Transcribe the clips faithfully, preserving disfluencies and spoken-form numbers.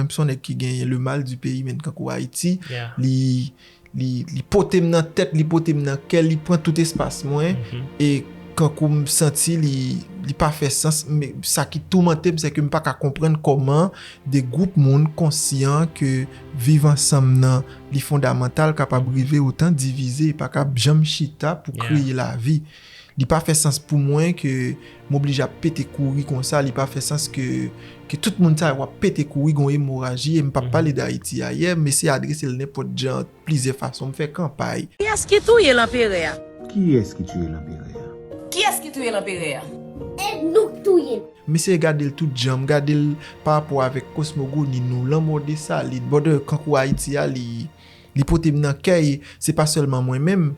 M se yon nèg ki genyen le mal du pays, men kankou Ayiti, li, li, li pote m nan tèt, li pote m nan kè, li pran tout espas mwen, e kankou m santi li, li pa fè sans, men sa ki toumante m, se ke m pa ka konprann kòman de gwoup moun konsyan ke viv ansanm nan li fondamantal kapab rive otan divize, e pa ka janm chita pou kreye lavi. Li pa fè sans pou mwen ke m oblije ap pete kouri konsa, li pa fè sans ke, ke tout moun sa yo ap pete kouri, gon emoraji, e m p ap pale de Ayiti a yè, m eseye adrese l nenpòt jan, plizyè fason, m fè kanpay. Kiyès ki touye lanperè a? Kiyès ki touye lanperè a? Kiyès ki touye lanperè a? E nou k touye l. M eseye gade l tout jan, m gade l pa rapò avèk kosmogoni nou, lanmò Desalin, brother, kankou Ayiti a, li, li pote m nan kè, e se pa sèlman mwen menm.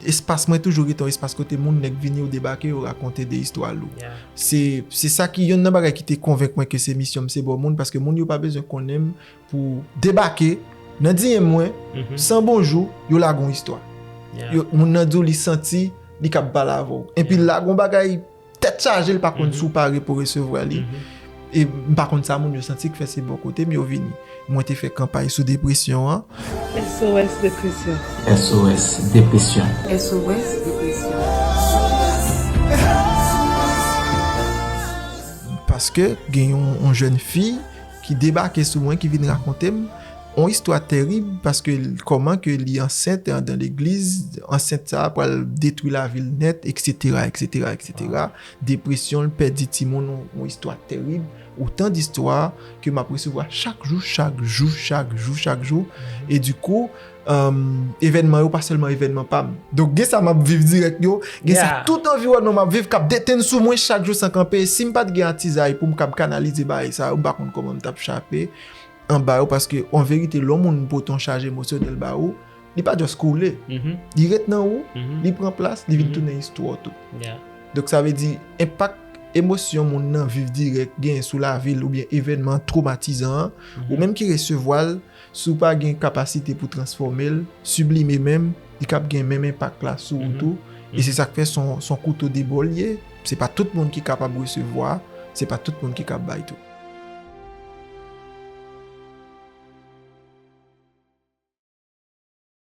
Espas mwen toujou rete yon espas kote moun nèg vini, yo debake, yo rakonte de istwa lou. Se, se sa ki yonn nan bagay ki te konvenk mwen ke se misyon m, se bò moun, paske moun yo pa bezwen konnen m pou debake nan D M mwen, san bonjou, yo lage yon istwa. Yo, moun nan di w li santi li k ap pale avè w. Enpi l lage yon bagay tèt chaje, li pa konn si w pare pou resevwa li. E m pa konn sa moun yo santi ki fè se bò kote m yo vini. Mwen te fè kanpay sou depresyon an. S O S depresyon. S O S depresyon. S O S depresyon. Paske gen yon, yon jèn fi ki debake sou mwen, ki vin rakonte m yon istwa terib, paske l, kòman ke li ansent andan legliz, ansent sa a pral detwi lavi l nèt, et cetera, et cetera, et cetera. Depresyon, l pèdi timoun, yon, yon istwa terib. Otan distwa ke m ap resevwa chak jou, chak jou, chak jou, chak jou. E dikou, evènman yo pa sèlman evènman pa m. Donk, gen sa m ap viv dirèk yo, gen sa tout anviwònman m ap viv k ap detenn sou mwen chak jou san kanpe. Si m pa t gen atizay pou m kab kanalize bagay sa yo, m pa konn kòman m t ap chape anba yo, paske an verite, lè yon moun pote yon chaj emosyonèl ba ou, li pa just koule. Li ret nan ou, li pran plas, li vin tounen istwa w tou. Donk, sa vle di, enpak emosyon moun nan viv dirèk genyen sou lavi l oubyen evènman twomatizan an, ou menm ki resevwa l, si w pa gen kapasite pou transfòme l, siblime menm, li kab gen menm enpak la sou ou tou. E se sa k fè se yon, se yon kouto de bò l ye. Se pa tout moun ki kapab resevwa, se pa tout moun ki kab bay tou.